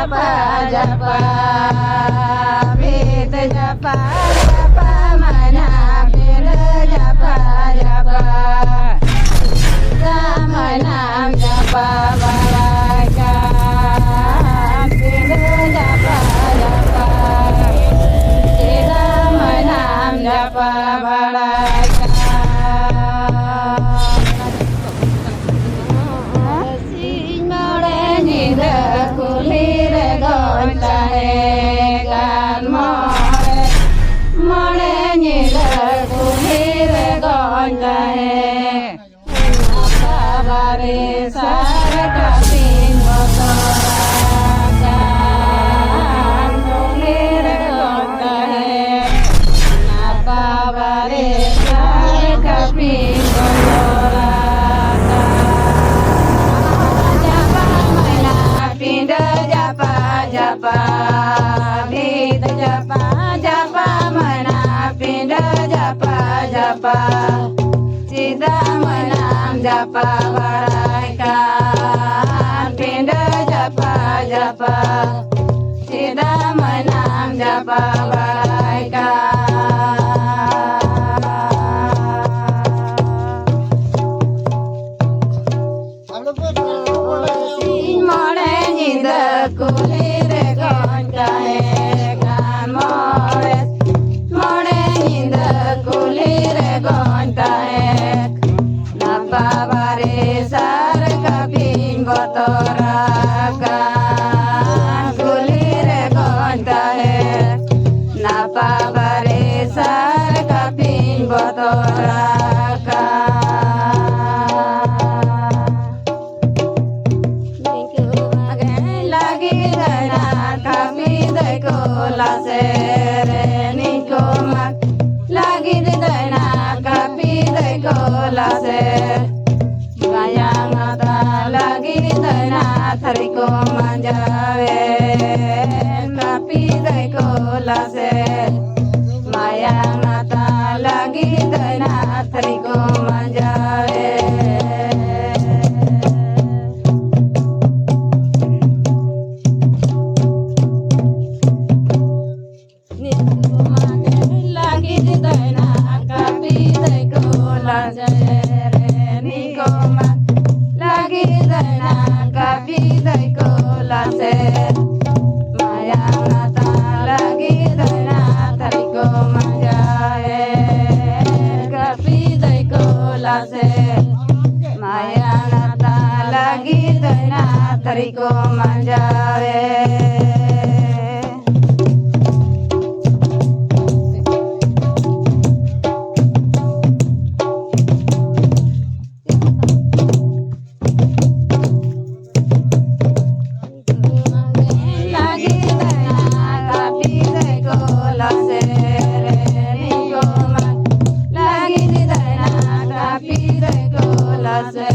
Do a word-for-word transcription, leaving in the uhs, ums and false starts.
ᱡᱟᱯᱟ ᱡᱟᱯᱟ, ᱵᱷᱤᱛ ᱡᱟᱯᱟ ᱡᱟᱯᱟ, ᱢᱟᱱᱟ ᱯᱤᱸᱰᱟᱹ ᱡᱟᱯᱟ ᱡᱟᱯᱟ, ᱥᱟᱢᱟᱱᱟᱢ ᱡᱟᱯᱟ ᱵᱟᱲᱟᱭ ᱠᱟᱱ, ᱯᱤᱸᱰᱟᱹ ᱡᱟᱯᱟ ᱡᱟᱯᱟ, ᱪᱮᱫᱟᱜ ᱢᱟᱱᱟᱢ ᱡᱟᱯᱟ ᱵᱟᱲᱟᱭ ᱠᱟᱱ᱾ ᱥᱤᱧ ᱢᱚᱬᱮ ᱧᱤᱫᱟᱹ ᱠᱩᱞᱦᱤ ᱨᱮ ᱜᱚᱧ ᱛᱟᱦᱮᱸ ᱠᱟᱱ, ᱢᱚᱬᱮ, ᱢᱚᱬᱮ ᱧᱤᱫᱟᱹ ᱠᱩᱞᱦᱤ ᱨᱮ ᱜᱚᱧ ᱛᱟᱦᱮᱸ᱾ ᱵᱟᱵᱟᱨᱮ ᱥᱟᱨ ᱠᱟᱹᱯᱤᱧ ᱵᱚᱛᱚᱨ ᱟᱠᱟᱱ, ᱠᱩᱞᱦᱤ ᱨᱮ ᱜᱚᱧ ᱛᱟᱦᱮᱸ᱾ ᱵᱟᱵᱟᱨᱮ ᱥᱟᱨ ᱠᱟᱹᱯᱤᱧ ᱵᱚᱛᱚᱨ ᱟᱠᱟᱱ᱾ ᱡᱟᱯᱟ ᱢᱟᱭᱟ ᱯᱤᱸᱰᱟᱹ ᱡᱟᱯᱟ ᱡᱟᱯᱟ, ᱵᱷᱤᱛ ᱡᱟᱯᱟ ᱡᱟᱯᱟ, ᱢᱟᱭᱟ ᱯᱤᱸᱰᱟᱹ ᱡᱟᱯᱟ ᱡᱟᱯᱟ᱾ ᱪᱮᱫᱟᱜ ᱢᱟᱱᱟᱢ ᱡᱟᱯᱟ ᱵᱟᱲᱟᱭ ᱠᱟᱱ, ᱯᱤᱸᱰᱟᱹ ᱡᱟᱯᱟ ᱡᱟᱯᱟ? ᱪᱮᱫᱟᱜ ᱢᱟᱱᱟᱢ ᱡᱟᱯᱟ ᱵᱟᱲᱟᱭ ᱠᱟᱱ? ᱥᱤᱧ ᱢᱚᱬᱮ ᱧᱤᱫᱟᱹ ᱠᱩᱞᱦᱤ ᱨᱮ ᱜᱚᱧ ᱛᱟᱦᱮᱸ ᱠᱟᱱ, ᱢᱚᱬᱮ, ᱢᱚᱬᱮ ᱧᱤᱫᱟᱹ ᱠᱩᱞᱦᱤ ᱨᱮ ᱜᱚᱧ ᱛᱟᱦᱮᱸ᱾ ᱱᱟᱯᱟ ᱵᱟᱨᱮ ᱥᱟᱨ ᱠᱟᱹᱯᱤᱧ ᱵᱚᱛᱚᱨ ᱟᱠᱟᱱ, ᱠᱩᱞᱦᱤ ᱨᱮ ᱜᱚᱧ ᱛᱟᱦᱮᱸ᱾ ᱱᱟᱯᱟ ᱵᱟᱨᱮ ᱥᱟᱨ ᱠᱟᱹᱯᱤᱧ ᱵᱚᱛᱚᱨ ᱟᱠᱟᱱ᱾ ᱱᱤᱠᱩ ᱢᱟᱜᱮ ᱞᱟᱹᱜᱤᱫ ᱫᱟᱭᱱᱟ ᱠᱟᱹᱯᱤ ᱫᱟᱭ ᱠᱚᱞᱟ ᱥᱮ ᱨᱮ, ᱱᱤᱠᱩ ᱢᱟᱜ ᱞᱟᱹᱜᱤᱫ ᱫᱟᱭᱱᱟ ᱠᱟᱹᱯᱤ ᱫᱟᱭ ᱠᱚᱞᱟ ᱥᱮ᱾ ᱜᱟᱭᱟᱱ ᱟᱛᱟ ᱞᱟᱹᱜᱤᱫ ᱫᱟᱭᱱᱟ ᱛᱷᱟᱹᱨᱤ ᱠᱚ ᱢᱟᱸᱡᱟᱣᱮ, ᱠᱟᱹᱯᱤ ᱫᱟᱭ ᱠᱚᱞᱟ ᱥᱮ᱾ ᱢᱟᱭᱟᱝ ᱟᱛᱟ ᱞᱟᱹᱜᱤᱫ ᱫᱟᱭᱱᱟ ᱛᱷᱟᱹᱨᱤ ᱠᱚ ᱢᱟᱸᱡᱟᱣᱮ᱾ ᱛᱟᱹᱨᱤ ᱠᱚ ᱢᱟᱸᱡᱟᱣᱮ᱾ ᱞᱟᱹᱜᱤᱫ ᱫᱟᱭᱱᱟ ᱠᱟᱹᱯᱤ ᱫᱟᱭ ᱠᱚ ᱞᱟᱥᱮᱨ ᱱᱤᱠᱚᱢᱟ᱾ ᱞᱟᱹᱜᱤᱫ ᱫᱟᱭᱱᱟ ᱠᱟᱹᱯᱤ ᱫᱟᱭ ᱠᱚ ᱞᱟᱥᱮᱨ᱾